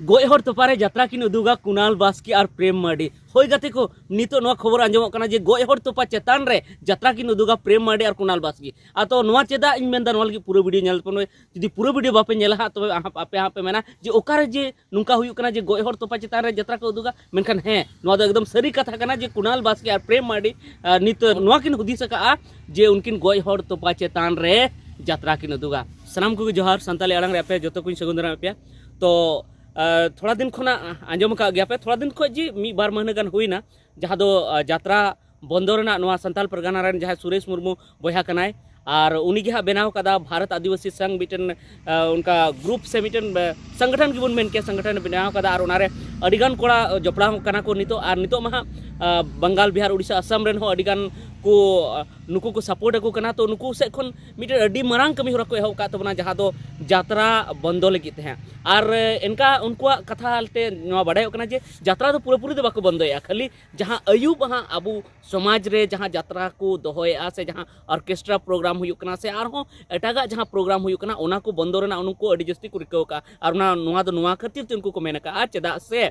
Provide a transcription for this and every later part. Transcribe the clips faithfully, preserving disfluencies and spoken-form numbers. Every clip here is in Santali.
ᱜᱚᱡ ᱦᱚᱲ ᱛᱚᱯᱟ ᱨᱮ ᱡᱟᱛᱨᱟ ᱠᱤᱱ ᱩᱫᱩᱜᱟ ᱠᱩᱱᱟᱞ ᱵᱟᱥᱠᱮ ᱟᱨ ᱯᱨᱮᱢ ᱢᱟᱨᱰᱤ᱾ ᱦᱳᱭ ᱜᱟᱛᱮ ᱠᱚ, ᱱᱤᱛᱚᱜ ᱱᱚᱣᱟ ᱠᱷᱚᱵᱚᱨ ᱟᱸᱡᱚᱢᱚᱜ ᱠᱟᱱᱟ ᱡᱮ ᱜᱚᱡ ᱦᱚᱲ ᱛᱚᱯᱟ ᱪᱮᱛᱟᱱ ᱨᱮ ᱡᱟᱛᱨᱟ ᱠᱤᱱ ᱩᱫᱩᱜᱟ ᱯᱨᱮᱢ ᱢᱟᱨᱰᱤ ᱟᱨ ᱠᱩᱱᱟᱞ ᱵᱟᱥᱠᱮ᱾ ᱟᱫᱚ ᱱᱚᱣᱟ ᱪᱮᱫᱟᱜ ᱤᱧ ᱢᱮᱱᱫᱟ, ᱱᱚᱣᱟ ᱞᱟᱹᱜᱤᱫ ᱯᱩᱨᱟᱹ ᱵᱷᱤᱰᱤᱭᱳ ᱧᱮᱞ ᱯᱮ᱾ ᱡᱩᱫᱤ ᱯᱩᱨᱟᱹ ᱵᱷᱤᱰᱤᱭᱳ ᱵᱟᱯᱮ ᱧᱮᱞᱟ ᱦᱟᱸᱜ, ᱛᱚᱵᱮ ᱟᱯᱮ ᱦᱟᱸᱜ ᱯᱮ ᱢᱮᱱᱟ ᱡᱮ ᱚᱠᱟᱨᱮ ᱡᱮ ᱱᱚᱝᱠᱟ ᱦᱩᱭᱩᱜ ᱠᱟᱱᱟ ᱡᱮ ᱜᱚᱡ ᱦᱚᱲ ᱛᱚᱯᱟ ᱪᱮᱛᱟᱱ ᱨᱮ ᱡᱟᱛᱨᱟ ᱠᱚ ᱩᱫᱩᱜᱟ᱾ ᱢᱮᱱᱠᱷᱟᱱ ᱦᱮᱸ, ᱱᱚᱣᱟ ᱫᱚ ᱮᱠᱫᱚᱢ ᱥᱟᱹᱨᱤ ᱠᱟᱛᱷᱟ ᱠᱟᱱᱟ ᱡᱮ ᱠᱩᱱᱟᱞ ᱵᱟᱥᱠᱮ ᱟᱨ ᱯᱨᱮᱢ ᱢᱟᱨᱰᱤ, ᱟᱨ, ᱱᱤᱛᱚᱜ ᱱᱚᱣᱟ ᱠᱤᱱ ᱦᱩᱫᱤᱥ ᱟᱠᱟᱫᱼᱟ ᱡᱮ ᱩᱱᱠᱤᱱ ᱜᱚᱡ ᱦᱚᱲ ᱛᱚᱯᱟ ᱪᱮᱛᱟᱱ ᱨᱮ ᱡᱟᱛᱨᱟ ᱠᱤᱱ ᱩᱫᱩᱜᱟ᱾ ᱥᱟᱱᱟᱢ ᱠᱚᱜᱮ ᱡᱚᱦᱟᱨ, ᱥᱟᱱᱛᱟᱞᱤ ᱟᱲᱟᱝ ᱨᱮ ᱟᱯᱮ ᱡᱚᱛᱚ ᱠᱚᱧ ᱥᱟᱹᱜᱩᱱ ᱫᱟᱨᱟᱢᱮᱫ ᱯᱮᱭᱟ᱾ ᱛᱚ, ᱟᱨ, ᱛᱷᱚᱲᱟ ᱫᱤᱱ ᱠᱷᱚᱱᱟᱜ ᱟᱸᱡᱚᱢ ᱟᱠᱟᱫ ᱜᱮᱭᱟ ᱯᱮ, ᱛᱷᱚᱲᱟ ᱫᱤᱱ ᱠᱷᱚᱱ ᱡᱮ ᱢᱤᱫ ᱵᱟᱨ ᱢᱟᱹᱦᱱᱟᱹ ᱜᱟᱱ ᱦᱩᱭᱱᱟ, ᱡᱟᱦᱟᱸ ᱫᱚ, ᱟᱨ, ᱡᱟᱛᱨᱟ ᱵᱚᱱᱫᱚ ᱨᱮᱱᱟᱜ ᱱᱚᱣᱟ ᱥᱟᱱᱛᱟᱞ ᱯᱟᱨᱜᱟᱱᱟ ᱨᱮᱱ ᱡᱟᱦᱟᱸᱭ ᱥᱩᱨᱮᱥ ᱢᱩᱨᱢᱩ ᱵᱚᱭᱦᱟ ᱠᱟᱱᱟᱭ, ᱟᱨ ᱩᱱᱤ ᱜᱮ ᱦᱟᱸᱜ ᱵᱮᱱᱟᱣ ᱠᱟᱫᱟ ᱵᱷᱟᱨᱚᱛ ᱟᱹᱫᱤᱵᱟᱹᱥᱤ ᱥᱟᱝ ᱢᱤᱫᱴᱮᱱ, ᱟᱨ, ᱚᱱᱠᱟ ᱜᱨᱩᱯ ᱥᱮ ᱢᱤᱫᱴᱮᱱ, ᱟᱨ, ᱥᱚᱝᱜᱚᱴᱷᱚᱱ ᱜᱮᱵᱚᱱ ᱢᱮᱱ ᱠᱮᱭᱟ, ᱥᱚᱝᱜᱚᱴᱷᱚᱱ ᱮ ᱵᱮᱱᱟᱣ ᱠᱟᱫᱟ᱾ ᱟᱨ ᱚᱱᱟᱨᱮ ᱟᱹᱰᱤᱜᱟᱱ ᱠᱚᱲᱟ, ᱟᱨ, ᱡᱚᱯᱲᱟᱣ ᱠᱟᱱᱟ ᱠᱚ ᱱᱤᱛᱚᱜ᱾ ᱟᱨ ᱱᱤᱛᱚᱜ ᱢᱟ ᱦᱟᱸᱜ, ᱟᱨ, ᱵᱟᱝᱜᱟᱞ, ᱵᱤᱦᱟᱨ, ᱩᱲᱤᱥᱥᱟ, ᱟᱥᱟᱢ ᱨᱮᱱ ᱦᱚᱸ ᱟᱹᱰᱤᱜᱟᱱ ᱠᱚ, ᱟᱨ, ᱱᱩᱠᱩ ᱠᱚ ᱥᱟᱯᱳᱨᱴ ᱟᱠᱚ ᱠᱟᱱᱟ᱾ ᱛᱚ ᱱᱩᱠᱩ ᱥᱮᱫ ᱠᱷᱚᱱ ᱢᱤᱫᱴᱮᱱ ᱟᱹᱰᱤ ᱢᱟᱨᱟᱝ ᱠᱟᱹᱢᱤ ᱦᱚᱨᱟ ᱠᱚ ᱮᱦᱚᱵ ᱟᱠᱟᱫ ᱛᱟᱵᱚᱱᱟ, ᱡᱟᱦᱟᱸ ᱫᱚ ᱡᱟᱛᱨᱟ ᱵᱚᱱᱫᱚ ᱞᱟᱹᱜᱤᱫ ᱛᱮ ᱦᱟᱸᱜ᱾ ᱟᱨ, ᱟᱨ, ᱮᱱᱠᱟ ᱩᱱᱠᱩᱣᱟᱜ ᱠᱟᱛᱷᱟ ᱛᱮ ᱱᱚᱣᱟ ᱵᱟᱰᱟᱭᱚᱜ ᱠᱟᱱᱟ ᱡᱮ ᱡᱟᱛᱨᱟ ᱫᱚ ᱯᱩᱨᱟᱹᱯᱩᱨᱤ ᱫᱚ ᱵᱟᱠᱚ ᱵᱚᱱᱫᱚᱭᱮᱫᱼᱟ, ᱠᱷᱟᱹᱞᱤ ᱡᱟᱦᱟᱸ ᱟᱹᱭᱩᱵ ᱦᱟᱸᱜ ᱟᱵᱚ ᱥᱚᱢᱟᱡᱽ ᱨᱮ ᱡᱟᱦᱟᱸ ᱡᱟᱛᱨᱟ ᱠᱚ ᱫᱚᱦᱚᱭᱮᱫᱼᱟ ᱥᱮ ᱡᱟᱦᱟᱸ ᱚᱨᱠᱮᱥᱴᱨᱟ ᱯᱨᱳᱜᱨᱟᱢ ᱦᱩᱭᱩᱜ ᱠᱟᱱᱟ ᱥᱮ ᱟᱨᱦᱚᱸ ᱮᱴᱟᱜᱟᱜ ᱡᱟᱦᱟᱸ ᱯᱨᱳᱜᱨᱟᱢ ᱦᱩᱭᱩᱜ ᱠᱟᱱᱟ, ᱚᱱᱟ ᱠᱚ ᱵᱚᱱᱫᱚ ᱨᱮᱱᱟᱜ ᱩᱱᱠᱩ ᱟᱹᱰᱤ ᱡᱟᱹᱥᱛᱤ ᱠᱚ ᱨᱤᱠᱟᱹᱣ ᱟᱠᱟᱫᱼᱟ᱾ ᱟᱨ ᱚᱱᱟ, ᱱᱚᱣᱟ ᱫᱚ ᱱᱚᱣᱟ ᱠᱷᱟᱹᱛᱤᱨ ᱛᱮ ᱩᱱᱠᱩ ᱠᱚ ᱢᱮᱱ ᱟᱠᱟᱫᱼᱟ, ᱪᱮᱫᱟᱜ ᱥᱮ,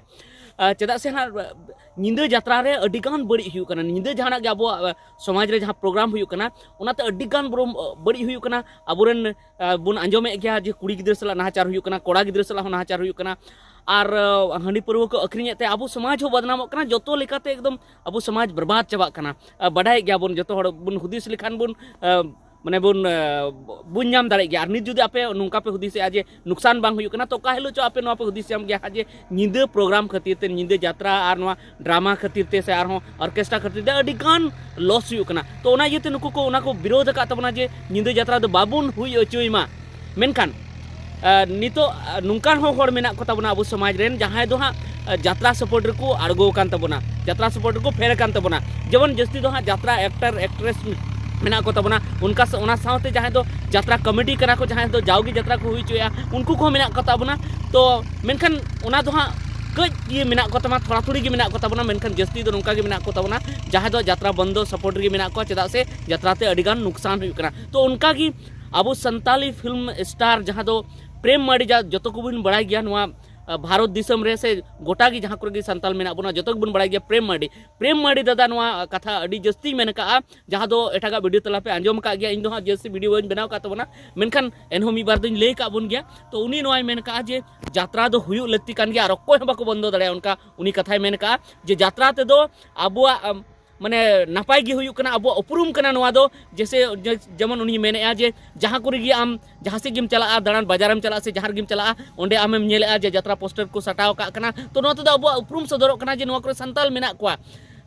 ᱟᱨ, ᱪᱮᱫᱟᱜ ᱥᱮ ᱦᱟᱸᱜ ᱧᱤᱫᱟᱹ ᱡᱟᱛᱨᱟ ᱨᱮ ᱟᱹᱰᱤᱜᱟᱱ ᱵᱟᱹᱲᱤᱡ ᱦᱩᱭᱩᱜ ᱠᱟᱱᱟ᱾ ᱧᱤᱫᱟᱹ ᱡᱟᱦᱟᱱᱟᱜ ᱜᱮ ᱟᱵᱚᱣᱟᱜ, ᱟᱨ, ᱥᱚᱢᱟᱡᱽ ᱨᱮ ᱡᱟᱦᱟᱸ ᱯᱨᱳᱜᱨᱟᱢ ᱦᱩᱭᱩᱜ ᱠᱟᱱᱟ, ᱚᱱᱟᱛᱮ ᱟᱹᱰᱤᱜᱟᱱ ᱵᱚᱨᱚᱢ, ᱟᱨ, ᱵᱟᱹᱲᱤᱡ ᱦᱩᱭᱩᱜ ᱠᱟᱱᱟ᱾ ᱟᱵᱚᱨᱮᱱ, ᱟᱨ, ᱵᱚᱱ ᱟᱸᱡᱚᱢᱮᱫ ᱜᱮᱭᱟ ᱡᱮ ᱠᱩᱲᱤ ᱜᱤᱫᱽᱨᱟᱹ ᱥᱟᱞᱟᱜ ᱱᱟᱦᱟᱪᱟᱨ ᱦᱩᱭᱩᱜ ᱠᱟᱱᱟ, ᱠᱚᱲᱟ ᱜᱤᱫᱽᱨᱟᱹ ᱥᱟᱞᱟᱜ ᱦᱚᱸ ᱱᱟᱦᱟᱪᱟᱨ ᱦᱩᱭᱩᱜ ᱠᱟᱱᱟ᱾ ᱟᱨ, ᱟᱨ, ᱦᱟᱺᱰᱤ ᱯᱟᱹᱨᱣᱟᱹ ᱠᱚ ᱟᱹᱠᱷᱨᱤᱧᱮᱫ ᱛᱮ ᱟᱵᱚ ᱥᱚᱢᱟᱡᱽ ᱦᱚᱸ ᱵᱚᱫᱱᱟᱢᱚᱜ ᱠᱟᱱᱟ, ᱡᱚᱛᱚ ᱞᱮᱠᱟᱛᱮ ᱮᱠᱫᱚᱢ ᱟᱵᱚ ᱥᱚᱢᱟᱡᱽ ᱵᱚᱨᱵᱟᱫ ᱪᱟᱵᱟᱜ ᱠᱟᱱᱟ᱾ ᱟᱨ ᱵᱟᱰᱟᱭᱮᱫ ᱜᱮᱭᱟᱵᱚᱱ, ᱡᱚᱛᱚ ᱦᱚᱲ ᱵᱚᱱ ᱦᱩᱫᱤᱥ ᱞᱮᱠᱷᱟᱱ ᱵᱚᱱ, ᱟᱨ, ᱢᱟᱱᱮ ᱵᱚᱱ, ᱟᱨ, ᱵᱚᱱ ᱧᱟᱢ ᱫᱟᱲᱮᱭᱟᱜ ᱜᱮᱭᱟ᱾ ᱟᱨ ᱱᱤᱛ ᱡᱩᱫᱤ ᱟᱯᱮ ᱱᱚᱝᱠᱟ ᱯᱮ ᱦᱩᱫᱤᱥᱮᱜᱼᱟ ᱡᱮ ᱱᱩᱠᱥᱟᱱ ᱵᱟᱝ ᱦᱩᱭᱩᱜ ᱠᱟᱱᱟ, ᱛᱚ ᱚᱠᱟ ᱦᱤᱞᱳᱜ ᱪᱚ ᱟᱯᱮ ᱱᱚᱣᱟ ᱯᱮ ᱦᱩᱫᱤᱥ ᱧᱟᱢ ᱜᱮᱭᱟ ᱦᱟᱸᱜ ᱡᱮ ᱧᱤᱫᱟᱹ ᱯᱨᱳᱜᱨᱟᱢ ᱠᱷᱟᱹᱛᱤᱨ ᱛᱮ, ᱧᱤᱫᱟᱹ ᱡᱟᱛᱨᱟ ᱟᱨ ᱱᱚᱣᱟ ᱰᱨᱟᱢᱟ ᱠᱷᱟᱹᱛᱤᱨ ᱛᱮ ᱥᱮ ᱟᱨᱦᱚᱸ ᱚᱨᱠᱮᱥᱴᱨᱟ ᱠᱷᱟᱹᱛᱤᱨ ᱛᱮ ᱟᱹᱰᱤ ᱜᱟᱱ ᱞᱚᱥ ᱦᱩᱭᱩᱜ ᱠᱟᱱᱟ᱾ ᱛᱚ ᱚᱱᱟ ᱤᱭᱟᱹᱛᱮ ᱱᱩᱠᱩ ᱠᱚ ᱚᱱᱟ ᱠᱚ ᱵᱤᱨᱳᱫᱷ ᱟᱠᱟᱫ ᱛᱟᱵᱚᱱᱟ ᱡᱮ ᱧᱤᱫᱟᱹ ᱡᱟᱛᱨᱟ ᱫᱚ ᱵᱟᱵᱚᱱ ᱦᱩᱭ ᱦᱚᱪᱚᱭ ᱢᱟ᱾ ᱢᱮᱱᱠᱷᱟᱱ, ᱟᱨ, ᱱᱤᱛᱚᱜ, ᱟᱨ, ᱱᱚᱝᱠᱟᱱ ᱦᱚᱸ ᱦᱚᱲ ᱢᱮᱱᱟᱜ ᱠᱚ ᱛᱟᱵᱚᱱᱟ ᱟᱵᱚ ᱥᱚᱢᱟᱡᱽ ᱨᱮᱱ, ᱡᱟᱦᱟᱸᱭ ᱫᱚ ᱦᱟᱸᱜ, ᱟᱨ, ᱡᱟᱛᱨᱟ ᱥᱟᱯᱳᱨᱴ ᱨᱮᱠᱚ ᱟᱬᱜᱚ ᱟᱠᱟᱱ ᱛᱟᱵᱚᱱᱟ, ᱡᱟᱛᱨᱟ ᱥᱟᱯᱳᱨᱴ ᱨᱮᱠᱚ ᱯᱷᱮᱰ ᱟᱠᱟᱱ ᱛᱟᱵᱚᱱᱟ᱾ ᱡᱮᱢᱚᱱ ᱡᱟᱹᱥᱛᱤ ᱫᱚ ᱦᱟᱸᱜ ᱡᱟᱛᱨᱟ ᱮᱠᱴᱟᱨ ᱮᱠᱴᱨᱮᱥ ᱢᱮᱱᱟᱜ ᱠᱚ ᱛᱟᱵᱚᱱᱟ, ᱚᱱᱠᱟ ᱥᱟ-, ᱚᱱᱟ ᱥᱟᱶᱛᱮ ᱡᱟᱦᱟᱸᱭ ᱫᱚ ᱡᱟᱛᱨᱟ ᱠᱚᱢᱮᱰᱤ ᱠᱟᱱᱟ ᱠᱚ, ᱡᱟᱦᱟᱸᱭ ᱫᱚ ᱡᱟᱣᱜᱮ ᱡᱟᱛᱨᱟ ᱠᱚ ᱦᱩᱭ ᱦᱚᱪᱚᱭᱟ, ᱩᱱᱠᱩ ᱠᱚᱦᱚᱸ ᱢᱮᱱᱟᱜ ᱠᱚ ᱛᱟᱵᱚᱱᱟ᱾ ᱛᱚ ᱢᱮᱱᱠᱷᱟᱱ ᱚᱱᱟ ᱫᱚ ᱦᱟᱸᱜ ᱠᱟᱹᱡ ᱜᱮ ᱢᱮᱱᱟᱜ ᱠᱚ ᱛᱟᱵᱚᱱᱟ, ᱛᱷᱚᱲᱟ ᱛᱷᱩᱲᱤ ᱜᱮ ᱢᱮᱱᱟᱜ ᱠᱚ ᱛᱟᱵᱚᱱᱟ, ᱢᱮᱱᱠᱷᱟᱱ ᱡᱟᱹᱥᱛᱤ ᱫᱚ ᱱᱚᱝᱠᱟ ᱜᱮ ᱢᱮᱱᱟᱜ ᱠᱚ ᱛᱟᱵᱚᱱᱟ, ᱡᱟᱦᱟᱸᱭ ᱫᱚ ᱡᱟᱛᱨᱟ ᱵᱚᱱᱫᱚ ᱥᱟᱯᱳᱨᱴ ᱨᱮᱜᱮ ᱢᱮᱱᱟᱜ ᱠᱚᱣᱟ, ᱪᱮᱫᱟᱜ ᱥᱮ ᱡᱟᱛᱨᱟ ᱛᱮ ᱟᱹᱰᱤᱜᱟᱱ ᱱᱩᱠᱥᱟᱱ ᱦᱩᱭᱩᱜ ᱠᱟᱱᱟ᱾ ᱛᱚ ᱚᱱᱠᱟ ᱜᱮ ᱟᱵᱚ ᱥᱟᱱᱛᱟᱞᱤ ᱯᱷᱤᱞᱢ ᱥᱴᱟᱨ ᱡᱟᱦᱟᱸ ᱫᱚ ᱯᱨᱮᱢ ᱢᱟᱨᱰᱤ, ᱡᱟ ᱡᱚᱛᱚ ᱠᱚᱵᱚᱱ ᱵᱟᱲᱟᱭ ᱜᱮᱭᱟ, ᱱᱚᱣᱟ, ᱵᱷᱟᱨᱚᱛ ᱫᱤᱥᱚᱢ ᱨᱮ ᱥᱮ ᱜᱚᱴᱟ ᱜᱮ ᱡᱟᱦᱟᱸ ᱠᱚᱨᱮ ᱜᱮ ᱥᱟᱱᱛᱟᱞ ᱢᱮᱱᱟᱜ ᱵᱚᱱᱟ, ᱡᱚᱛᱚ ᱜᱮᱵᱚᱱ ᱵᱟᱲᱟᱭ ᱜᱮᱭᱟ ᱯᱨᱮᱢ ᱢᱟᱨᱰᱤ᱾ ᱯᱨᱮᱢ ᱢᱟᱨᱰᱤ ᱫᱟᱫᱟ ᱱᱚᱣᱟ ᱠᱟᱛᱷᱟ ᱟᱹᱰᱤ ᱡᱟᱹᱥᱛᱤ ᱢᱮᱱ ᱠᱟᱜᱼᱟ, ᱡᱟᱦᱟᱸ ᱫᱚ ᱮᱴᱟᱜᱟᱜ ᱵᱷᱤᱰᱤᱭᱳ ᱛᱟᱞᱟᱯᱮ ᱟᱸᱡᱚᱢ ᱟᱠᱟᱫ ᱜᱮᱭᱟ᱾ ᱤᱧ ᱫᱚ ᱦᱟᱸᱜ ᱡᱟᱹᱥᱛᱤ ᱵᱷᱤᱰᱤᱭᱳ ᱵᱟᱹᱧ ᱵᱮᱱᱟᱣ ᱟᱠᱟᱫ ᱛᱟᱵᱚᱱᱟ, ᱢᱮᱱᱠᱷᱟᱱ ᱮᱱᱦᱚᱸ ᱢᱤᱫ ᱵᱟᱨ ᱫᱚᱧ ᱞᱟᱹᱭ ᱟᱠᱟᱫ ᱵᱚᱱ ᱜᱮᱭᱟ᱾ ᱛᱚ ᱩᱱᱤ ᱱᱚᱣᱟᱭ ᱢᱮᱱ ᱠᱟᱜᱼᱟ ᱡᱮ ᱡᱟᱛᱨᱟ ᱫᱚ ᱦᱩᱭᱩᱜ ᱞᱟᱹᱠᱛᱤ ᱠᱟᱱ ᱜᱮᱭᱟ ᱟᱨ ᱚᱠᱚᱭ ᱦᱚᱸ ᱵᱟᱠᱚ ᱵᱚᱱᱫᱚ ᱫᱟᱲᱮᱭᱟᱜᱼᱟ, ᱚᱱᱠᱟ ᱩᱱᱤ ᱠᱟᱛᱷᱟᱭ ᱢᱮᱱ ᱠᱟᱜᱼᱟ ᱡᱮ ᱡᱟᱛᱨᱟ ᱛᱮᱫᱚ ᱟᱵᱚᱣᱟᱜ ᱟᱢ, ᱢᱟᱱᱮ ᱱᱟᱯᱟᱭ ᱜᱮ ᱦᱩᱭᱩᱜ ᱠᱟᱱᱟ, ᱟᱵᱚᱣᱟᱜ ᱩᱯᱨᱩᱢ ᱠᱟᱱᱟ ᱱᱚᱣᱟ ᱫᱚ᱾ ᱡᱮᱥᱮ ᱡᱮ-, ᱡᱮᱢᱚᱱ ᱩᱱᱤ ᱢᱮᱱᱮᱫᱼᱟ ᱡᱮ ᱡᱟᱦᱟᱸ ᱠᱚᱨᱮ ᱜᱮ ᱟᱢ ᱡᱟᱦᱟᱸ ᱥᱮᱫ ᱜᱮᱢ ᱪᱟᱞᱟᱜᱼᱟ, ᱫᱟᱬᱟᱱ ᱵᱟᱡᱟᱨᱮᱢ ᱪᱟᱞᱟᱜᱼᱟ ᱥᱮ ᱡᱟᱦᱟᱸ ᱨᱮᱜᱮᱢ ᱪᱟᱞᱟᱜᱼᱟ, ᱚᱸᱰᱮ ᱟᱢᱮᱢ ᱧᱮᱞᱮᱫᱼᱟ ᱡᱮ ᱡᱟᱛᱨᱟ ᱯᱳᱥᱴᱟᱨ ᱠᱚ ᱥᱟᱴᱟᱣ ᱠᱟᱜ ᱠᱟᱱᱟ᱾ ᱛᱚ ᱱᱚᱣᱟ ᱛᱮᱫᱚ ᱟᱵᱚᱣᱟᱜ ᱩᱯᱨᱩᱢ ᱥᱚᱫᱚᱨᱚᱜ ᱠᱟᱱᱟ ᱡᱮ ᱱᱚᱣᱟ ᱠᱚᱨᱮ ᱥᱟᱱᱛᱟᱞ ᱢᱮᱱᱟᱜ ᱠᱚᱣᱟ᱾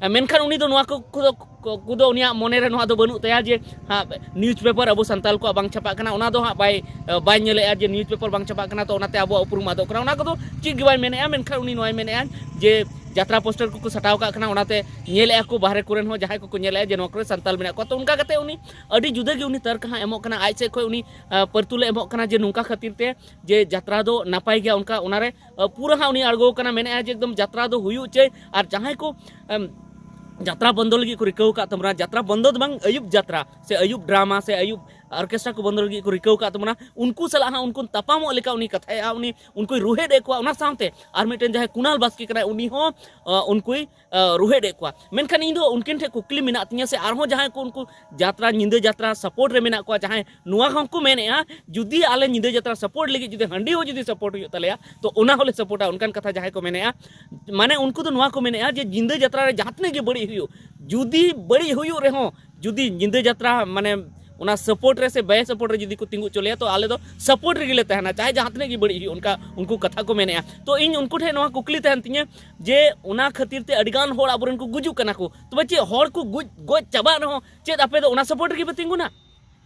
ᱢᱮᱱᱠᱷᱟᱱ ᱩᱱᱤ ᱫᱚ ᱱᱚᱣᱟ ᱠᱚ ᱠᱚᱫᱚ ᱠᱚ-, ᱠᱚᱫᱚ ᱩᱱᱤᱭᱟᱜ ᱢᱚᱱᱮ ᱨᱮ ᱱᱚᱣᱟ ᱫᱚ ᱵᱟᱹᱱᱩᱜ ᱛᱟᱭᱟ ᱡᱮ ᱦᱟᱸᱜ ᱱᱤᱭᱩᱡᱽ ᱯᱮᱯᱟᱨ ᱟᱵᱚ ᱥᱟᱱᱛᱟᱞ ᱠᱚᱣᱟᱜ ᱵᱟᱝ ᱪᱷᱟᱯᱟᱜ ᱠᱟᱱᱟ, ᱚᱱᱟ ᱫᱚ ᱦᱟᱸᱜ ᱵᱟᱭ, ᱵᱟᱭ ᱧᱮᱞᱮᱫᱼᱟ ᱡᱮ ᱱᱤᱭᱩᱡᱽ ᱯᱮᱯᱟᱨ ᱵᱟᱝ ᱪᱷᱟᱯᱟᱜ ᱠᱟᱱᱟ, ᱛᱚ ᱚᱱᱟᱛᱮ ᱟᱵᱚᱣᱟᱜ ᱩᱯᱨᱩᱢ ᱟᱫᱚᱜ ᱠᱟᱱᱟ, ᱚᱱᱟ ᱠᱚᱫᱚ ᱪᱮᱫ ᱜᱮ ᱵᱟᱭ ᱢᱮᱱᱮᱫᱼᱟ᱾ ᱢᱮᱱᱠᱷᱟᱱ ᱩᱱᱤ ᱱᱚᱣᱟᱭ ᱢᱮᱱᱮᱫᱼᱟ ᱡᱮ ᱡᱟᱛᱨᱟ ᱯᱳᱥᱴᱟᱨ ᱠᱚᱠᱚ ᱥᱟᱴᱟᱣ ᱠᱟᱜ ᱠᱟᱱᱟ, ᱚᱱᱟᱛᱮ ᱧᱮᱞᱮᱫᱼᱟ ᱠᱚ ᱵᱟᱦᱨᱮ ᱠᱚᱨᱮᱱ ᱦᱚᱸ ᱡᱟᱦᱟᱸᱭ ᱠᱚᱠᱚ ᱧᱮᱞᱮᱫᱼᱟ ᱡᱮ ᱱᱚᱣᱟ ᱠᱚᱨᱮ ᱥᱟᱱᱛᱟᱞ ᱢᱮᱱᱟᱜ ᱠᱚᱣᱟ᱾ ᱛᱚ ᱚᱱᱠᱟ ᱠᱟᱛᱮ ᱩᱱᱤ ᱟᱹᱰᱤ ᱡᱩᱫᱟᱹ ᱜᱮ ᱩᱱᱤ ᱛᱟᱨᱠ ᱦᱟᱸᱜ ᱮᱢᱚᱜ ᱠᱟᱱᱟ, ᱟᱡ ᱥᱮᱫ ᱠᱷᱚᱱ ᱩᱱᱤ, ᱟᱸ, ᱯᱟᱹᱨᱛᱩᱞᱮ ᱮᱢᱚᱜ ᱠᱟᱱᱟ ᱡᱮ ᱱᱚᱝᱠᱟ ᱠᱷᱟᱹᱛᱤᱨ ᱛᱮ ᱡᱮ ᱡᱟᱛᱨᱟ ᱫᱚ ᱱᱟᱯᱟᱭ ᱜᱮᱭᱟ, ᱚᱱᱠᱟ ᱚᱱᱟᱨᱮ, ᱟᱸ, ᱯᱩᱨᱟᱹ ᱦᱟᱸᱜ ᱩᱱᱤ ᱟᱬᱜᱚ ᱠᱟᱱᱟ, ᱢᱮᱱᱮᱫᱼᱟ ᱡᱮ ᱮᱠᱫᱚᱢ ᱡᱟᱛᱨᱟ ᱫᱚ ᱦᱩᱭᱩᱜ ᱪᱟᱹᱭ᱾ ᱟᱨ ᱡᱟᱦᱟᱸᱭ ᱠᱚ, ᱮᱢ, ᱡᱟᱛᱨᱟ ᱵᱚᱱᱫᱚ ᱞᱟᱹᱜᱤᱫ ᱠᱚ ᱨᱤᱠᱟᱹᱣ ᱟᱠᱟᱫ ᱛᱟᱵᱚᱱᱟ, ᱡᱟᱛᱨᱟ ᱵᱚᱱᱫᱚ ᱫᱚ ᱵᱟᱝ, ᱟᱹᱭᱩᱵ ᱡᱟᱛᱨᱟ ᱥᱮ ᱟᱹᱭᱩᱵ ᱰᱨᱟᱢᱟ ᱥᱮ ᱟᱹᱭᱩᱵ ᱚᱨᱠᱮᱥᱴᱨᱟ ᱠᱚ ᱵᱚᱱᱫᱚ ᱞᱟᱹᱜᱤᱫ ᱠᱚ ᱨᱤᱠᱟᱹᱣ ᱟᱠᱟᱫ ᱛᱟᱵᱚᱱᱟ, ᱩᱱᱠᱩ ᱥᱟᱞᱟᱜ ᱦᱟᱸᱜ ᱩᱱᱠᱩ ᱛᱟᱯᱟᱢᱚᱜ ᱞᱮᱠᱟ ᱩᱱᱤ ᱠᱟᱛᱷᱟᱭᱮᱫᱼᱟ, ᱩᱱᱤ ᱩᱱᱠᱩᱭ ᱨᱩᱦᱮᱫ ᱮᱫ ᱠᱚᱣᱟ᱾ ᱚᱱᱟ ᱥᱟᱶᱛᱮ ᱟᱨ ᱢᱤᱫᱴᱮᱱ ᱡᱟᱦᱟᱸᱭ ᱠᱩᱱᱟᱞ ᱵᱟᱥᱠᱮ ᱠᱟᱱᱟᱭ, ᱩᱱᱤ ᱦᱚᱸ, ᱟᱸ, ᱩᱱᱠᱩᱭ ᱟᱸ, ᱨᱩᱦᱮᱫ ᱮᱫ ᱠᱚᱣᱟ᱾ ᱢᱮᱱᱠᱷᱟᱱ ᱤᱧ ᱫᱚ ᱩᱱᱠᱤᱱ ᱴᱷᱮᱱ ᱠᱩᱠᱞᱤ ᱢᱮᱱᱟᱜ ᱛᱤᱧᱟᱹ, ᱥᱮ ᱟᱨᱦᱚᱸ ᱡᱟᱦᱟᱸᱭ ᱠᱚ ᱩᱱᱠᱩ ᱡᱟᱛᱨᱟ, ᱧᱤᱫᱟᱹ ᱡᱟᱛᱨᱟ ᱥᱟᱯᱳᱨᱴ ᱨᱮ ᱢᱮᱱᱟᱜ ᱠᱚᱣᱟ, ᱡᱟᱦᱟᱸᱭ ᱱᱚᱣᱟ ᱦᱚᱸᱠᱚ ᱢᱮᱱᱮᱫᱼᱟ, ᱡᱩᱫᱤ ᱟᱞᱮ ᱧᱤᱫᱟᱹ ᱡᱟᱛᱨᱟ ᱥᱟᱯᱳᱨᱴ ᱞᱟᱹᱜᱤᱫ ᱡᱩᱫᱤ ᱦᱟᱺᱰᱤ ᱦᱚᱸ ᱡᱩᱫᱤ ᱥᱟᱯᱳᱨᱴ ᱦᱩᱭᱩᱜ ᱛᱟᱞᱮᱭᱟ, ᱛᱚ ᱚᱱᱟ ᱦᱚᱸᱞᱮ ᱥᱟᱯᱳᱨᱴᱟ, ᱚᱱᱠᱟᱱ ᱠᱟᱛᱷᱟ ᱡᱟᱦᱟᱸᱭ ᱠᱚ ᱢᱮᱱᱮᱫᱼᱟ᱾ ᱢᱟᱱᱮ ᱩᱱᱠᱩ ᱫᱚ ᱱᱚᱣᱟ ᱠᱚ ᱢᱮᱱᱮᱫᱼᱟ ᱡᱮ ᱧᱤᱫᱟᱹ ᱡᱟᱛᱨᱟ ᱨᱮ ᱡᱟᱦᱟᱸ ᱛᱤᱱᱟᱹᱜ ᱜᱮ ᱵᱟᱹᱲᱤᱡ ᱦᱩᱭᱩᱜ, ᱡᱩᱫᱤ ᱵᱟᱹᱲᱤᱡ ᱦᱩᱭᱩᱜ ᱨᱮᱦᱚᱸ, ᱡᱩᱫᱤ ᱧᱤᱫᱟᱹ ᱡᱟᱛᱨᱟ ᱢᱟᱱᱮ ᱚᱱᱟ ᱥᱟᱯᱳᱨᱴ ᱨᱮ ᱥᱮ ᱵᱮ ᱥᱟᱯᱳᱨᱴ ᱨᱮ ᱡᱩᱫᱤ ᱠᱚ ᱛᱤᱸᱜᱩ ᱦᱚᱪᱚ ᱞᱮᱭᱟ, ᱛᱚ ᱟᱞᱮ ᱫᱚ ᱥᱟᱯᱳᱨᱴ ᱨᱮᱜᱮ ᱞᱮ ᱛᱟᱦᱮᱱᱟ, ᱪᱟᱦᱮ ᱡᱟᱦᱟᱸ ᱛᱤᱱᱟᱹᱜ ᱜᱮ ᱵᱟᱹᱲᱤᱡ ᱦᱩᱭᱩᱜ, ᱚᱱᱠᱟ ᱩᱱᱠᱩ ᱠᱟᱛᱷᱟ ᱠᱚ ᱢᱮᱱᱮᱫᱼᱟ᱾ ᱛᱚ ᱤᱧ ᱩᱱᱠᱩ ᱴᱷᱮᱱ ᱱᱚᱣᱟ ᱠᱩᱠᱞᱤ ᱛᱟᱦᱮᱱ ᱛᱤᱧᱟᱹ ᱡᱮ ᱚᱱᱟ ᱠᱷᱟᱹᱛᱤᱨ ᱛᱮ ᱟᱹᱰᱤᱜᱟᱱ ᱦᱚᱲ ᱟᱵᱚᱨᱮᱱ ᱠᱚ ᱜᱩᱡᱩᱜ ᱠᱟᱱᱟ ᱠᱚ, ᱛᱚᱵᱮ ᱪᱮᱫ ᱦᱚᱲ ᱠᱚ ᱜᱩᱡ, ᱜᱚᱡ ᱪᱟᱵᱟᱜ ᱨᱮᱦᱚᱸ ᱪᱮᱫ ᱟᱯᱮ ᱫᱚ ᱚᱱᱟ ᱥᱟᱯᱳᱨᱴ ᱨᱮᱜᱮ ᱯᱮ ᱛᱤᱸᱜᱩᱱᱟ?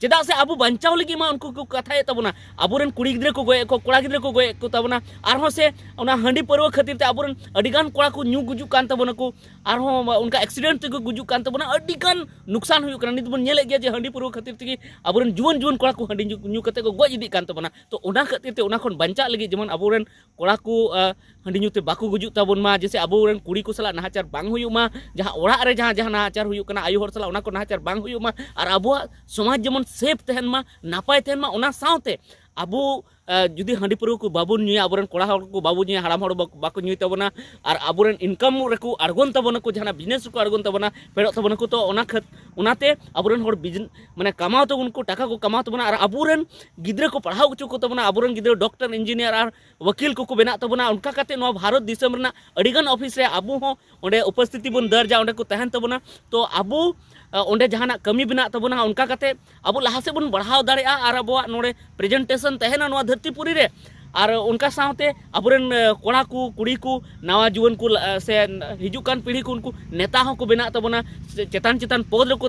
ᱪᱮᱫᱟᱜ ᱥᱮ ᱟᱵᱚ ᱵᱟᱧᱪᱟᱣ ᱞᱟᱹᱜᱤᱫ ᱢᱟ ᱩᱱᱠᱩ ᱠᱚ ᱠᱟᱛᱷᱟᱭᱮᱫ ᱛᱟᱵᱚᱱᱟ, ᱟᱵᱚᱨᱮᱱ ᱠᱩᱲᱤ ᱜᱤᱫᱽᱨᱟᱹ ᱠᱚ ᱜᱚᱡᱮᱫ ᱠᱚ, ᱠᱚᱲᱟ ᱜᱤᱫᱽᱨᱟᱹ ᱠᱚ ᱜᱚᱡᱮᱫ ᱠᱚ ᱛᱟᱵᱚᱱᱟ, ᱟᱨᱦᱚᱸ ᱥᱮ ᱚᱱᱟ ᱦᱟᱺᱰᱤ ᱯᱟᱹᱨᱣᱟᱹ ᱠᱷᱟᱹᱛᱤᱨ ᱛᱮ ᱟᱵᱚᱨᱮᱱ ᱟᱹᱰᱤᱜᱟᱱ ᱠᱚᱲᱟ ᱠᱚ ᱧᱩ ᱜᱩᱡᱩᱜ ᱠᱟᱱ ᱛᱟᱵᱚᱱᱟ ᱠᱚ, ᱟᱨᱦᱚᱸ ᱚᱱᱠᱟ ᱮᱠᱥᱤᱰᱮᱱᱴ ᱛᱮᱠᱚ ᱜᱩᱡᱩᱜ ᱠᱟᱱ ᱛᱟᱵᱚᱱᱟ, ᱟᱹᱰᱤᱜᱟᱱ ᱱᱩᱠᱥᱟᱱ ᱦᱩᱭᱩᱜ ᱠᱟᱱᱟ᱾ ᱱᱤᱛ ᱵᱚᱱ ᱧᱮᱞᱮᱫ ᱜᱮᱭᱟ ᱡᱮ ᱦᱟᱺᱰᱤ ᱯᱟᱹᱨᱣᱟᱹ ᱠᱷᱟᱹᱛᱤᱨ ᱛᱮᱜᱮ ᱟᱵᱚᱨᱮᱱ ᱡᱩᱣᱟᱹᱱ ᱡᱩᱣᱟᱹᱱ ᱠᱚᱲᱟ ᱠᱚ ᱦᱟᱺᱰᱤ ᱧᱩ, ᱧᱩ ᱠᱟᱛᱮ ᱠᱚ ᱜᱚᱡ ᱤᱫᱤᱜ ᱠᱟᱱ ᱛᱟᱵᱚᱱᱟ᱾ ᱛᱚ ᱚᱱᱟ ᱠᱷᱟᱹᱛᱤᱨ ᱛᱮ ᱚᱱᱟ ᱠᱷᱚᱱ ᱵᱟᱧᱪᱟᱜ ᱞᱟᱹᱜᱤᱫ ᱡᱮᱢᱚᱱ ᱟᱵᱚᱨᱮᱱ ᱠᱚᱲᱟ ᱠᱚ, ᱟᱸ, ᱦᱟᱺᱰᱤ ᱧᱩ ᱛᱮ ᱵᱟᱠᱚ ᱜᱩᱡᱩᱜ ᱛᱟᱵᱚᱱ ᱢᱟ, ᱡᱮᱥᱮ ᱟᱵᱚᱨᱮᱱ ᱠᱩᱲᱤ ᱠᱚ ᱥᱟᱞᱟᱜ ᱱᱟᱦᱟᱪᱟᱨ ᱵᱟᱝ ᱦᱩᱭᱩᱜ ᱢᱟ, ᱡᱟᱦᱟᱸ ᱚᱲᱟᱜ ᱨᱮ ᱡᱟᱦᱟᱸ, ᱡᱟᱦᱟᱸ ᱱᱟᱦᱟᱪᱟᱨ ᱦᱩᱭᱩᱜ ᱠᱟᱱᱟ ᱟᱭᱳ ᱦᱚᱲ ᱥᱟᱞᱟᱜ, ᱚᱱᱟ ᱠᱚ ᱱᱟᱦᱟᱪᱟᱨ ᱵᱟᱝ ᱦᱩᱭᱩᱜ ᱢᱟ, ᱟᱨ ᱟᱵᱚᱣᱟᱜ ᱥᱚᱢᱟᱡᱽ ᱡᱮᱢᱚᱱ ᱥᱮᱯᱷ ᱛᱟᱦᱮᱱ ᱢᱟ, ᱱᱟᱯᱟᱭ ᱛᱟᱦᱮᱱ ᱢᱟ, ᱚᱱᱟ ᱥᱟᱶᱛᱮ ᱟᱵᱚ ᱡᱩᱫᱤ ᱦᱟᱺᱰᱤ ᱯᱟᱹᱨᱣᱟᱹ ᱠᱚ ᱵᱟᱵᱚᱱ ᱧᱩᱭᱟ, ᱟᱵᱚᱨᱮᱱ ᱠᱚᱲᱟ ᱦᱚᱲ ᱠᱚ ᱵᱟᱵᱚᱱ ᱧᱩᱭᱟ, ᱦᱟᱲᱟᱢ ᱦᱚᱲ ᱵᱟᱠᱚ ᱧᱩᱭ ᱛᱟᱵᱚᱱᱟ, ᱟᱨ ᱟᱵᱚᱨᱮᱱ ᱤᱱᱠᱟᱢ ᱨᱮᱠᱚ ᱟᱬᱜᱚᱱ ᱛᱟᱵᱚᱱᱟ ᱠᱚ, ᱡᱟᱦᱟᱱᱟᱜ ᱵᱤᱡᱽᱱᱮᱥ ᱨᱮᱠᱚ ᱟᱬᱜᱚᱱ ᱛᱟᱵᱚᱱᱟ, ᱯᱷᱮᱰᱚᱜ ᱛᱟᱵᱚᱱᱟ ᱠᱚ, ᱛᱚ ᱚᱱᱟ ᱠᱷᱟᱹᱛ ᱚᱱᱟᱛᱮ ᱟᱵᱚᱨᱮᱱ ᱦᱚᱲ ᱵᱤᱡᱽᱱᱮᱥ ᱢᱟᱱᱮ ᱠᱟᱢᱟᱣ ᱛᱟᱵᱚᱱ ᱠᱚ, ᱴᱟᱠᱟ ᱠᱚ ᱠᱟᱢᱟᱣ ᱛᱟᱵᱚᱱᱟ, ᱟᱨ ᱟᱵᱚᱨᱮᱱ ᱜᱤᱫᱽᱨᱟᱹ ᱠᱚ ᱯᱟᱲᱦᱟᱣ ᱦᱚᱪᱚ ᱠᱚ ᱛᱟᱵᱚᱱᱟ, ᱟᱵᱚᱨᱮᱱ ᱜᱤᱫᱽᱨᱟᱹ ᱰᱚᱠᱴᱚᱨ, ᱤᱧᱡᱤᱱᱤᱭᱟᱨ ᱟᱨ ᱣᱟᱹᱠᱤᱞ ᱠᱚᱠᱚ ᱵᱮᱱᱟᱜ ᱛᱟᱵᱚᱱᱟ᱾ ᱚᱱᱠᱟ ᱠᱟᱛᱮ ᱱᱚᱣᱟ ᱵᱷᱟᱨᱚᱛ ᱫᱤᱥᱚᱢ ᱨᱮᱱᱟᱜ ᱟᱹᱰᱤᱜᱟᱱ ᱚᱯᱷᱤᱥ ᱨᱮ ᱟᱵᱚ ᱦᱚᱸ ᱚᱸᱰᱮ ᱩᱯᱚᱥᱛᱷᱤᱛᱤ ᱵᱚᱱ ᱫᱟᱨᱡᱟ, ᱚᱸᱰᱮ ᱠᱚ ᱛᱟᱦᱮᱱ ᱛᱟᱵᱚᱱᱟ᱾ ᱛᱚ ᱟᱵᱚ ᱚᱸᱰᱮ ᱡᱟᱦᱟᱱᱟᱜ ᱠᱟᱹᱢᱤ ᱵᱮᱱᱟᱜ ᱛᱟᱵᱚᱱᱟ, ᱚᱱᱠᱟ ᱠᱟᱛᱮ ᱟᱵᱚ ᱞᱟᱦᱟ ᱥᱮᱫ ᱵᱚᱱ ᱵᱟᱲᱦᱟᱣ ᱫᱟᱲᱮᱭᱟᱜᱼᱟ ᱟᱨ ᱟᱵᱚᱣᱟᱜ ᱱᱚᱰᱮ ᱯᱨᱮᱡᱮᱱᱴᱮᱥᱚᱱ ᱛᱟᱦᱮᱱᱟ ᱱᱚᱣᱟ ᱫᱷᱟᱹᱨᱛᱤ ᱯᱩᱨᱤ ᱨᱮ᱾ ᱟᱨ ᱚᱱᱠᱟ ᱥᱟᱶᱛᱮ ᱟᱵᱚᱨᱮᱱ ᱠᱚᱲᱟ ᱠᱚ, ᱠᱩᱲᱤ ᱠᱚ, ᱱᱟᱣᱟ ᱡᱩᱣᱟᱹᱱ ᱠᱚ ᱥᱮ ᱦᱤᱡᱩᱜ ᱠᱟᱱ ᱯᱤᱲᱦᱤ ᱠᱚ, ᱩᱱᱠᱩ ᱱᱮᱛᱟ ᱦᱚᱸᱠᱚ ᱵᱮᱱᱟᱜ ᱛᱟᱵᱚᱱᱟ, ᱪᱮᱛᱟᱱ ᱪᱮᱛᱟᱱ ᱯᱚᱫᱽ ᱨᱮᱠᱚ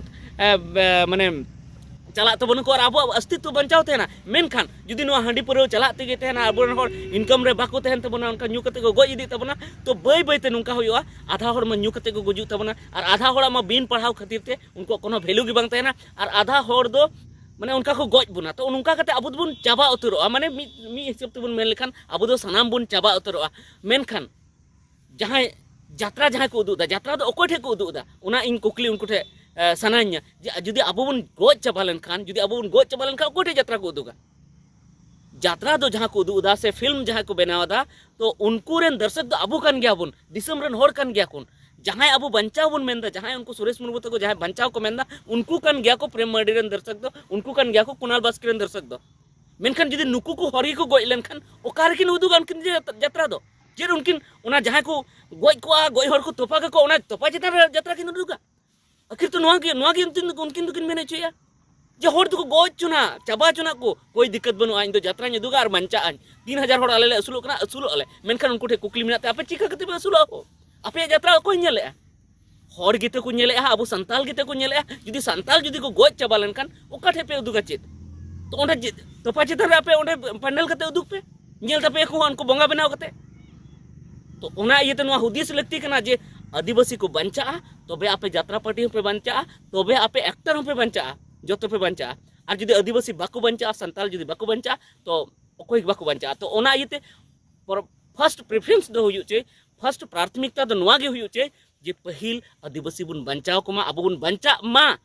ᱢᱟᱱᱮ ᱪᱟᱞᱟᱜ ᱛᱟᱵᱚᱱᱟ ᱠᱚ ᱟᱨ ᱟᱵᱚᱣᱟᱜ ᱚᱥᱛᱤᱛᱛᱚ ᱵᱟᱧᱪᱟᱣ ᱛᱟᱦᱮᱱᱟ᱾ ᱢᱮᱱᱠᱷᱟᱱ ᱡᱩᱫᱤ ᱱᱚᱣᱟ ᱦᱟᱺᱰᱤ ᱯᱟᱹᱨᱣᱟᱹ ᱪᱟᱞᱟᱜ ᱛᱮᱜᱮ ᱛᱟᱦᱮᱱᱟ, ᱟᱵᱚᱨᱮᱱ ᱦᱚᱲ ᱤᱱᱠᱟᱢ ᱨᱮ ᱵᱟᱠᱚ ᱛᱟᱦᱮᱱ ᱛᱟᱵᱚᱱᱟ, ᱚᱱᱠᱟ ᱧᱩ ᱠᱟᱛᱮ ᱠᱚ ᱜᱚᱡ ᱤᱫᱤᱜ ᱛᱟᱵᱚᱱᱟ, ᱛᱚ ᱵᱟᱹᱭ ᱵᱟᱹᱭ ᱛᱮ ᱱᱚᱝᱠᱟ ᱦᱩᱭᱩᱜᱼᱟ, ᱟᱫᱷᱟ ᱦᱚᱲ ᱢᱟ ᱧᱩ ᱠᱟᱛᱮ ᱠᱚ ᱜᱩᱡᱩᱜ ᱛᱟᱵᱚᱱᱟ ᱟᱨ ᱟᱫᱷᱟ ᱦᱚᱲᱟᱜ ᱢᱟ ᱵᱤᱱ ᱯᱟᱲᱦᱟᱣ ᱠᱷᱟᱹᱛᱤᱨ ᱛᱮ ᱩᱱᱠᱩᱣᱟᱜ ᱠᱳᱱᱳ ᱵᱷᱮᱞᱩ ᱜᱮ ᱵᱟᱝ ᱛᱟᱦᱮᱱᱟ ᱟᱨ ᱟᱫᱷᱟ ᱦᱚᱲ ᱫᱚ ᱢᱟᱱᱮ ᱚᱱᱠᱟ ᱠᱚ ᱜᱚᱡ ᱵᱚᱱᱟ᱾ ᱛᱚ ᱱᱚᱝᱠᱟ ᱠᱟᱛᱮ ᱟᱵᱚ ᱫᱚᱵᱚᱱ ᱪᱟᱵᱟ ᱩᱛᱟᱹᱨᱚᱜᱼᱟ, ᱢᱟᱱᱮ ᱢᱤᱫ ᱢᱤᱫ ᱦᱤᱥᱟᱹᱵ ᱛᱮᱵᱚᱱ ᱢᱮᱱ ᱞᱮᱠᱷᱟᱱ ᱟᱵᱚ ᱫᱚ ᱥᱟᱱᱟᱢ ᱵᱚᱱ ᱪᱟᱵᱟ ᱩᱛᱟᱹᱨᱚᱜᱼᱟ᱾ ᱢᱮᱱᱠᱷᱟᱱ ᱡᱟᱦᱟᱸᱭ ᱡᱟᱛᱨᱟ ᱡᱟᱦᱟᱸᱭ ᱠᱚ ᱩᱫᱩᱜ ᱮᱫᱟ, ᱡᱟᱛᱨᱟ ᱫᱚ ᱚᱠᱚᱭ ᱴᱷᱮᱱ ᱠᱚ ᱩᱫᱩᱜ ᱮᱫᱟ? ᱚᱱᱟ ᱤᱧ ᱠᱩᱠᱞᱤ ᱩᱱᱠᱩ ᱴᱷᱮᱱ ᱥᱟᱱᱟᱧᱟ ᱡᱮ ᱡᱩᱫᱤ ᱟᱵᱚ ᱵᱚᱱ ᱜᱚᱡ ᱪᱟᱵᱟ ᱞᱮᱱᱠᱷᱟᱱ, ᱡᱩᱫᱤ ᱟᱵᱚ ᱵᱚᱱ ᱜᱚᱡ ᱪᱟᱵᱟ ᱞᱮᱱᱠᱷᱟᱱ ᱚᱠᱚᱭ ᱴᱷᱮᱱ ᱡᱟᱛᱨᱟ ᱠᱚ ᱩᱫᱩᱜᱟ? ᱡᱟᱛᱨᱟ ᱫᱚ ᱡᱟᱦᱟᱸ ᱠᱚ ᱩᱫᱩᱜ ᱮᱫᱟ ᱥᱮ ᱯᱷᱤᱞᱢ ᱡᱟᱦᱟᱸᱭ ᱠᱚ ᱵᱮᱱᱟᱣ ᱮᱫᱟ, ᱛᱚ ᱩᱱᱠᱩ ᱨᱮᱱ ᱫᱚᱨᱥᱚᱠ ᱫᱚ ᱟᱵᱚ ᱠᱟᱱ ᱜᱮᱭᱟᱵᱚᱱ, ᱫᱤᱥᱚᱢ ᱨᱮᱱ ᱦᱚᱲ ᱠᱟᱱ ᱜᱮᱭᱟ ᱠᱚ᱾ ᱡᱟᱦᱟᱸᱭ ᱟᱵᱚ ᱵᱟᱧᱪᱟᱣ ᱵᱚᱱ ᱢᱮᱱᱫᱟ, ᱡᱟᱦᱟᱸᱭ ᱩᱱᱠᱩ ᱥᱩᱨᱮᱥ ᱢᱩᱨᱢᱩ ᱛᱟᱠᱚ ᱡᱟᱦᱟᱸᱭ ᱵᱟᱧᱪᱟᱣ ᱠᱚ ᱢᱮᱱᱫᱟ, ᱩᱱᱠᱩ ᱠᱟᱱ ᱜᱮᱭᱟ ᱠᱚ ᱯᱨᱮᱢ ᱢᱟᱨᱰᱤ ᱨᱮᱱ ᱫᱚᱨᱥᱚᱠ ᱫᱚ, ᱩᱱᱠᱩ ᱠᱟᱱ ᱜᱮᱭᱟ ᱠᱚ ᱠᱩᱱᱟᱞ ᱵᱟᱥᱠᱮ ᱨᱮᱱ ᱫᱚᱨᱥᱚᱠ ᱫᱚ᱾ ᱢᱮᱱᱠᱷᱟᱱ ᱡᱩᱫᱤ ᱱᱩᱠᱩ ᱠᱚ ᱦᱚᱲ ᱜᱮᱠᱚ ᱜᱚᱡ ᱞᱮᱱᱠᱷᱟᱱ ᱚᱠᱟ ᱨᱮᱠᱤᱱ ᱩᱫᱩᱜᱟ ᱩᱱᱠᱤᱱ ᱡᱟᱛᱨᱟ ᱫᱚ? ᱪᱮᱫ ᱩᱱᱠᱤᱱ ᱚᱱᱟ ᱡᱟᱦᱟᱸᱭ ᱠᱚ ᱜᱚᱡ ᱠᱚᱣᱟ, ᱜᱚᱡ ᱦᱚᱲ ᱠᱚ ᱛᱚᱯᱟ ᱠᱟᱠᱚᱣᱟ, ᱚᱱᱟ ᱛᱚᱯᱟ ᱪᱮᱛᱟᱱ ᱨᱮ ᱡᱟᱛᱨᱟ ᱠᱤᱱ ᱩᱫᱩᱜᱟ? ᱟᱹᱠᱷᱤᱨ ᱛᱚ ᱱᱚᱣᱟ ᱜᱮ, ᱱᱚᱣᱟ ᱜᱮ ᱩᱱᱠᱤᱱ, ᱩᱱᱠᱤᱱ ᱫᱚᱠᱤᱱ ᱢᱮᱱ ᱦᱚᱪᱚᱭᱟ ᱡᱮ ᱦᱚᱲ ᱫᱚᱠᱚ ᱜᱚᱡ ᱦᱚᱪᱚᱱᱟ, ᱪᱟᱵᱟ ᱦᱚᱪᱚᱱᱟ ᱠᱚ, ᱠᱳᱭ ᱫᱤᱠᱠᱟᱛ ᱵᱟᱹᱱᱩᱜᱼᱟ, ᱤᱧ ᱫᱚ ᱡᱟᱛᱨᱟᱧ ᱩᱫᱩᱜᱟ ᱟᱨ ᱵᱟᱧᱪᱟᱜ ᱟᱹᱧ᱾ ᱛᱤᱱ ᱦᱟᱡᱟᱨ ᱦᱚᱲ ᱟᱞᱮ ᱞᱮ ᱟᱹᱥᱩᱞᱚᱜ ᱠᱟᱱᱟ, ᱟᱹᱥᱩᱞᱚᱜ ᱟᱞᱮ, ᱢᱮᱱᱠᱷᱟᱱ ᱩᱱᱠᱩ ᱴᱷᱮᱱ ᱠᱩᱠᱞᱤ ᱢᱮᱱᱟᱜ ᱛᱮ ᱟᱯᱮ ᱪᱤᱠᱟ ᱠᱟᱛᱮ ᱯᱮ ᱟᱹᱥᱩᱞᱚᱜᱼᱟ ᱠᱚ? ᱟᱯᱮᱭᱟᱜ ᱡᱟᱛᱨᱟ ᱚᱠᱚᱭ ᱧᱮᱞᱮᱜᱼᱟ? ᱦᱚᱲ ᱜᱮᱛᱮ ᱠᱚ ᱧᱮᱞᱮᱜᱼᱟ, ᱟᱵᱚ ᱥᱟᱱᱛᱟᱞ ᱜᱮᱛᱮ ᱠᱚ ᱧᱮᱞᱮᱜᱼᱟ᱾ ᱡᱩᱫᱤ ᱥᱟᱱᱛᱟᱞ ᱡᱩᱫᱤ ᱠᱚ ᱜᱚᱡ ᱪᱟᱵᱟ ᱞᱮᱱᱠᱷᱟᱱ ᱚᱠᱟ ᱴᱷᱮᱡ ᱯᱮ ᱩᱫᱩᱜᱟ ᱪᱮᱫ? ᱛᱚ ᱚᱸᱰᱮ ᱡᱮ-, ᱛᱚᱯᱟ ᱪᱮᱛᱟᱱ ᱨᱮ ᱟᱯᱮ ᱚᱸᱰᱮ ᱯᱮᱱᱰᱮᱞ ᱠᱟᱛᱮ ᱩᱫᱩᱜ ᱯᱮ, ᱧᱮᱞ ᱛᱟᱯᱮᱭᱟ ᱠᱚ ᱩᱱᱠᱩ ᱵᱚᱸᱜᱟ ᱵᱮᱱᱟᱣ ᱠᱟᱛᱮ᱾ ᱛᱚ ᱚᱱᱟ ᱤᱭᱟᱹᱛᱮ ᱱᱚᱣᱟ ᱦᱩᱫᱤᱥ ᱞᱟᱹᱠᱛᱤ ᱠᱟᱱᱟ ᱡᱮ ᱟᱹᱫᱤᱵᱟᱹᱥᱤ ᱠᱚ ᱵᱟᱧᱪᱟᱜᱼᱟ, ᱛᱚᱵᱮ ᱟᱯᱮ ᱡᱟᱛᱨᱟ ᱯᱟᱨᱴᱤ ᱦᱚᱸᱯᱮ ᱵᱟᱧᱪᱟᱜᱼᱟ, ᱛᱚᱵᱮ ᱟᱯᱮ ᱮᱠᱴᱟᱨ ᱦᱚᱸᱯᱮ ᱵᱟᱧᱪᱟᱜᱼᱟ, ᱡᱚᱛᱚ ᱯᱮ ᱵᱟᱧᱪᱟᱜᱼᱟ᱾ ᱟᱨ ᱡᱩᱫᱤ ᱟᱹᱫᱤᱵᱟᱹᱥᱤ ᱵᱟᱠᱚ ᱵᱟᱧᱪᱟᱜᱼᱟ, ᱥᱟᱱᱛᱟᱞ ᱡᱩᱫᱤ ᱵᱟᱠᱚ ᱵᱟᱧᱪᱟᱜᱼᱟ, ᱛᱚ ᱚᱠᱚᱭ ᱜᱮ ᱵᱟᱠᱚ ᱵᱟᱧᱪᱟᱜᱼᱟ᱾ ᱛᱚ ᱚᱱᱟ ᱤᱭᱟᱹᱛᱮ ᱯᱷᱟᱨᱥᱴ ᱯᱨᱮᱯᱷᱟᱨᱮᱱᱥ ᱫᱚ ᱦᱩᱭᱩᱜ ᱪᱟᱹᱭ, ᱯᱷᱟᱨᱥᱴ ᱯᱨᱟᱛᱷᱚᱢᱤᱠᱛᱟ ᱫᱚ ᱱᱚᱣᱟ ᱜᱮ ᱦᱩᱭᱩᱜ ᱪᱟᱹᱭ ᱡᱮ ᱯᱟᱹᱦᱤᱞ ᱟᱹᱫᱤᱵᱟᱹᱥᱤ ᱵᱚᱱ ᱵᱟᱧᱪᱟᱣ ᱠᱚᱢᱟ, ᱟᱵᱚ ᱵᱚᱱ ᱵᱟᱧᱪᱟᱜ ᱢᱟ᱾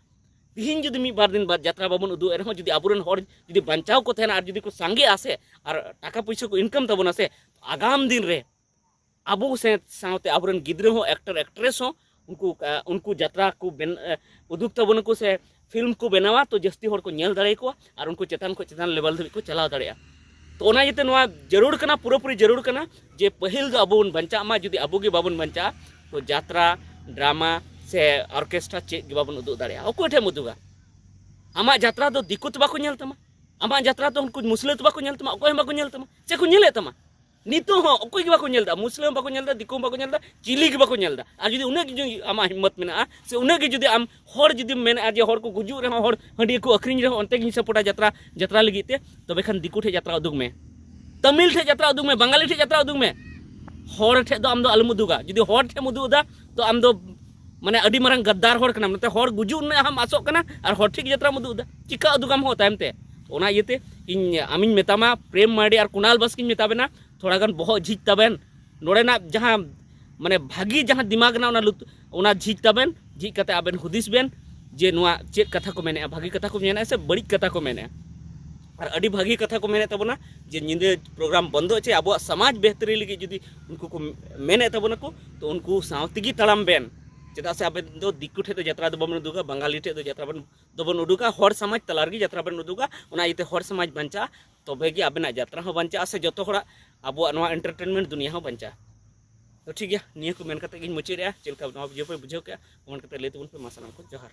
ᱛᱤᱦᱤᱧ ᱡᱩᱫᱤ ᱢᱤᱫ ᱵᱟᱨ ᱫᱤᱱ ᱵᱟᱫ ᱡᱟᱛᱨᱟ ᱵᱟᱵᱚᱱ ᱩᱫᱩᱜ ᱮ ᱨᱮᱦᱚᱸ, ᱡᱩᱫᱤ ᱟᱵᱚᱨᱮᱱ ᱦᱚᱲ ᱡᱩᱫᱤ ᱵᱟᱧᱪᱟᱣ ᱠᱚ ᱛᱟᱦᱮᱱᱟ ᱟᱨ ᱡᱩᱫᱤ ᱠᱚ ᱥᱟᱸᱜᱮᱜᱼᱟ ᱥᱮ, ᱟᱨ ᱴᱟᱠᱟ ᱯᱩᱭᱥᱟᱹ ᱠᱚ ᱤᱱᱠᱟᱢ ᱛᱟᱵᱚᱱᱟ ᱥᱮ, ᱟᱵᱚ ᱥᱮ ᱥᱟᱶᱛᱮ ᱟᱵᱚᱨᱮᱱ ᱜᱤᱫᱽᱨᱟᱹ ᱦᱚᱸ, ᱮᱠᱴᱟᱨ ᱮᱠᱴᱨᱮᱥ ᱦᱚᱸ, ᱩᱱᱠᱩ ᱩᱱᱠᱩ ᱡᱟᱛᱨᱟ ᱠᱚ ᱵᱮᱱ ᱩᱫᱩᱜ ᱛᱟᱵᱚᱱᱟᱠᱚ ᱥᱮ ᱯᱷᱤᱞᱢ ᱠᱚ ᱵᱮᱱᱟᱣᱟ, ᱛᱚ ᱡᱟᱹᱥᱛᱤ ᱦᱚᱲ ᱠᱚ ᱧᱮᱞ ᱫᱟᱲᱮᱭᱟᱠᱚᱣᱟ ᱟᱨ ᱩᱱᱠᱩ ᱪᱮᱛᱟᱱ ᱠᱷᱚᱱ ᱪᱮᱛᱟᱱ ᱞᱮᱵᱮᱞ ᱫᱷᱟᱹᱵᱤᱡ ᱠᱚ ᱪᱟᱞᱟᱣ ᱫᱟᱲᱮᱭᱟᱜᱼᱟ᱾ ᱛᱚ ᱚᱱᱟ ᱤᱭᱟᱹᱛᱮ ᱱᱚᱣᱟ ᱡᱟᱹᱨᱩᱲ ᱠᱟᱱᱟ, ᱯᱩᱨᱟᱹᱯᱩᱨᱤ ᱡᱟᱹᱨᱩᱲ ᱠᱟᱱᱟ ᱡᱮ ᱯᱟᱹᱦᱤᱞ ᱫᱚ ᱟᱵᱚ ᱵᱚᱱ ᱵᱟᱧᱪᱟᱜ ᱢᱟ᱾ ᱡᱩᱫᱤ ᱟᱵᱚ ᱜᱮ ᱵᱟᱵᱚᱱ ᱵᱟᱧᱪᱟᱜᱼᱟ, ᱛᱚ ᱡᱟᱛᱨᱟ, ᱰᱨᱟᱢᱟ ᱥᱮ ᱚᱨᱠᱮᱥᱴᱨᱟ ᱪᱮᱫ ᱜᱮ ᱵᱟᱵᱚᱱ ᱩᱫᱩᱜ ᱫᱟᱲᱮᱭᱟᱜᱼᱟ᱾ ᱚᱠᱚᱭ ᱴᱷᱮᱱ ᱮᱢ ᱩᱫᱩᱜᱟ? ᱟᱢᱟᱜ ᱡᱟᱛᱨᱟ ᱫᱚ ᱫᱤᱠᱩ ᱛᱮ ᱵᱟᱠᱚ ᱧᱮᱞ ᱛᱟᱢᱟ, ᱟᱢᱟᱜ ᱡᱟᱛᱨᱟ ᱫᱚ ᱩᱱᱠᱩ ᱢᱩᱥᱞᱟᱹ ᱛᱮ ᱵᱟᱠᱚ ᱧᱮᱞ ᱛᱟᱢᱟ, ᱚᱠᱚᱭ ᱦᱚᱸ ᱵᱟᱠᱚ ᱧᱮᱞ ᱛᱟᱢᱟ᱾ ᱪᱮᱫ ᱠᱚ ᱧᱮᱞᱮᱫ ᱛᱟᱢᱟ? ᱱᱤᱛᱚᱜ ᱦᱚᱸ ᱚᱠᱚᱭ ᱜᱮ ᱵᱟᱠᱚ ᱧᱮᱞ ᱮᱫᱟ, ᱢᱩᱥᱞᱟᱹ ᱦᱚᱸ ᱵᱟᱠᱚ ᱧᱮᱞ ᱮᱫᱟ, ᱫᱤᱠᱩ ᱦᱚᱸ ᱵᱟᱠᱚ ᱧᱮᱞ ᱮᱫᱟ, ᱪᱤᱞᱤ ᱜᱮ ᱵᱟᱠᱚ ᱧᱮᱞ ᱮᱫᱟ᱾ ᱟᱨ ᱡᱩᱫᱤ ᱩᱱᱟᱹᱜ ᱜᱮ ᱡᱩᱫᱤ ᱟᱢᱟᱜ ᱦᱤᱢᱢᱚᱛ ᱢᱮᱱᱟᱜᱼᱟ, ᱥᱮ ᱩᱱᱟᱹᱜ ᱜᱮ ᱡᱩᱫᱤ ᱟᱢ ᱦᱚᱲ ᱡᱩᱫᱤᱢ ᱢᱮᱱᱮᱫᱼᱟ ᱡᱮ ᱦᱚᱲ ᱠᱚ ᱜᱩᱡᱩᱜ ᱨᱮᱦᱚᱸ ᱦᱚᱲ ᱦᱟᱺᱰᱤ ᱠᱚ ᱟᱹᱠᱷᱨᱤᱧ ᱨᱮᱦᱚᱸ ᱚᱱᱛᱮ ᱜᱤᱧ ᱥᱟᱯᱳᱨᱴᱟ ᱡᱟᱛᱨᱟ, ᱡᱟᱛᱨᱟ ᱞᱟᱹᱜᱤᱫ ᱛᱮ, ᱛᱚᱵᱮ ᱠᱷᱟᱱ ᱫᱤᱠᱩ ᱴᱷᱮᱱ ᱡᱟᱛᱨᱟ ᱩᱫᱩᱜᱽ ᱢᱮ, ᱛᱟᱢᱤᱞ ᱴᱷᱮᱱ ᱡᱟᱛᱨᱟ ᱩᱫᱩᱜᱽ ᱢᱮ, ᱵᱟᱝᱜᱟᱞᱤ ᱴᱷᱮᱱ ᱡᱟᱛᱨᱟ ᱩᱫᱩᱜᱽ ᱢᱮ᱾ ᱦᱚᱲ ᱴᱷᱮᱱ ᱫᱚ ᱟᱢ ᱫᱚ ᱟᱞᱚᱢ ᱩᱫᱩᱜᱟ᱾ ᱡᱩᱫᱤ ᱦᱚᱲ ᱴᱷᱮᱱ ᱮᱢ ᱩᱫᱩᱜ ᱮᱫᱟ, ᱛᱚ ᱟᱢ ᱫᱚ ᱢᱟᱱᱮ ᱟᱹᱰᱤ ᱢᱟᱨᱟᱝ ᱜᱟᱫᱫᱟᱨ ᱦᱚᱲ ᱠᱟᱱᱟᱢ᱾ ᱱᱚᱛᱮ ᱦᱚᱲ ᱜᱩᱡᱩᱜ ᱨᱮᱱᱟᱜ ᱦᱚᱸᱢ ᱟᱥᱚᱜ ᱠᱟᱱᱟ ᱟᱨ ᱦᱚᱲ ᱴᱷᱮᱱ ᱡᱟᱛᱨᱟᱢ ᱩᱫᱩᱜ ᱮᱫᱟ, ᱪᱤᱠᱟ ᱩᱫᱩᱜᱟᱢ ᱦᱚᱸ ᱛᱟᱭᱚᱢ ᱛᱮ? ᱚᱱᱟ ᱤᱭᱟᱹᱛᱮ ᱤᱧ ᱟᱢᱤᱧ ᱢᱮᱛᱟᱢᱟ, ᱯᱨᱮᱢ ᱢᱟᱨᱰᱤ ᱟᱨ ᱠᱩᱱᱟᱞ ᱵᱟᱥᱠᱮᱧ ᱢᱮᱛᱟ ᱵᱮᱱᱟ, ᱛᱷᱚᱲᱟ ᱜᱟᱱ ᱵᱚᱦᱚᱜ ᱡᱷᱤᱡ ᱛᱟᱵᱮᱱ᱾ ᱱᱚᱰᱮᱱᱟᱜ ᱡᱟᱦᱟᱸ ᱢᱟᱱᱮ ᱵᱷᱟᱹᱜᱤ ᱡᱟᱦᱟᱸ ᱫᱤᱢᱟᱜᱽ ᱨᱮᱱᱟᱜ ᱚᱱᱟ ᱞᱩᱛ-, ᱚᱱᱟ ᱡᱷᱤᱡ ᱛᱟᱵᱮᱱ, ᱡᱷᱤᱡ ᱠᱟᱛᱮ ᱟᱵᱮᱱ ᱦᱩᱫᱤᱥ ᱵᱮᱱ ᱡᱮ ᱱᱚᱣᱟ ᱪᱮᱫ ᱠᱟᱛᱷᱟ ᱠᱚ ᱢᱮᱱᱮᱫᱼᱟ, ᱵᱷᱟᱹᱜᱤ ᱠᱟᱛᱷᱟ ᱠᱚ ᱢᱮᱱᱮᱫᱼᱟ ᱥᱮ ᱵᱟᱹᱲᱤᱡ ᱠᱟᱛᱷᱟ ᱠᱚ ᱢᱮᱱᱮᱫᱼᱟ᱾ ᱟᱨ ᱟᱹᱰᱤ ᱵᱷᱟᱹᱜᱤ ᱠᱟᱛᱷᱟ ᱠᱚ ᱢᱮᱱᱮᱫ ᱛᱟᱵᱚᱱᱟ ᱡᱮ ᱧᱤᱫᱟᱹ ᱯᱨᱳᱜᱨᱟᱢ ᱵᱚᱱᱫᱚ ᱦᱚᱪᱚᱭ, ᱟᱵᱚᱣᱟᱜ ᱥᱚᱢᱟᱡᱽ ᱵᱮᱦᱛᱟᱨᱤ ᱞᱟᱹᱜᱤᱫ ᱡᱩᱫᱤ ᱩᱱᱠᱩ ᱠᱚ ᱢᱮᱱᱮᱫ ᱛᱟᱵᱚᱱᱟᱠᱚ, ᱛᱚ ᱩᱱᱠᱩ ᱥᱟᱶ ᱛᱮᱜᱮ ᱛᱟᱲᱟᱢ ᱵᱮᱱ᱾ ᱪᱮᱫᱟᱜ ᱥᱮ ᱟᱵᱮᱱ ᱫᱚ ᱫᱤᱠᱩ ᱴᱷᱮᱱ ᱫᱚ ᱡᱟᱛᱨᱟ ᱫᱚ ᱵᱟᱵᱚᱱ ᱩᱫᱩᱜᱟ, ᱵᱟᱝᱜᱟᱞᱤ ᱴᱷᱮᱱ ᱫᱚ ᱡᱟᱛᱨᱟ ᱵᱚᱱ, ᱫᱚᱵᱚᱱ ᱩᱫᱩᱜᱟ, ᱦᱚᱲ ᱥᱚᱢᱟᱡᱽ ᱛᱟᱞᱟ ᱨᱮᱜᱮ ᱡᱟᱛᱨᱟ ᱵᱚᱱ ᱩᱫᱩᱜᱟ᱾ ᱚᱱᱟ ᱤᱭᱟᱹᱛᱮ ᱦᱚᱲ ᱥᱚᱢᱟᱡᱽ ᱵᱟᱧᱪᱟᱜᱼᱟ, ᱛᱚᱵᱮ ᱜᱮ ᱟᱵᱮᱱᱟᱜ ᱡᱟᱛᱨᱟ ᱦᱚᱸ ᱵᱟᱧᱪᱟᱜᱼᱟ ᱥᱮ ᱡᱚᱛᱚ ᱦᱚᱲᱟᱜ ᱟᱵᱚᱣᱟᱜ ᱱᱚᱣᱟ ᱮᱱᱴᱟᱨᱴᱮᱱᱢᱮᱱᱴ ᱫᱩᱱᱤᱭᱟᱹ ᱦᱚᱸ ᱵᱟᱧᱪᱟᱜᱼᱟ᱾ ᱛᱚ ᱴᱷᱤᱠ ᱜᱮᱭᱟ, ᱱᱤᱭᱟᱹ ᱠᱚ ᱢᱮᱱ ᱠᱟᱛᱮ ᱜᱤᱧ ᱢᱩᱪᱟᱹᱫᱮᱜᱼᱟ᱾ ᱪᱮᱫ ᱞᱮᱠᱟ ᱱᱚᱣᱟ ᱵᱷᱤᱰᱤᱭᱳ ᱯᱮ ᱵᱩᱡᱷᱟᱹᱣ ᱠᱮᱜᱼᱟ, ᱠᱚᱢᱮᱱᱴ ᱠᱟᱛᱮ ᱞᱟᱹᱭ ᱛᱟᱵᱚᱱ ᱯᱮ᱾ ᱢᱟ ᱥᱟᱱᱟᱢ ᱠᱚ ᱡᱚᱦᱟᱨ᱾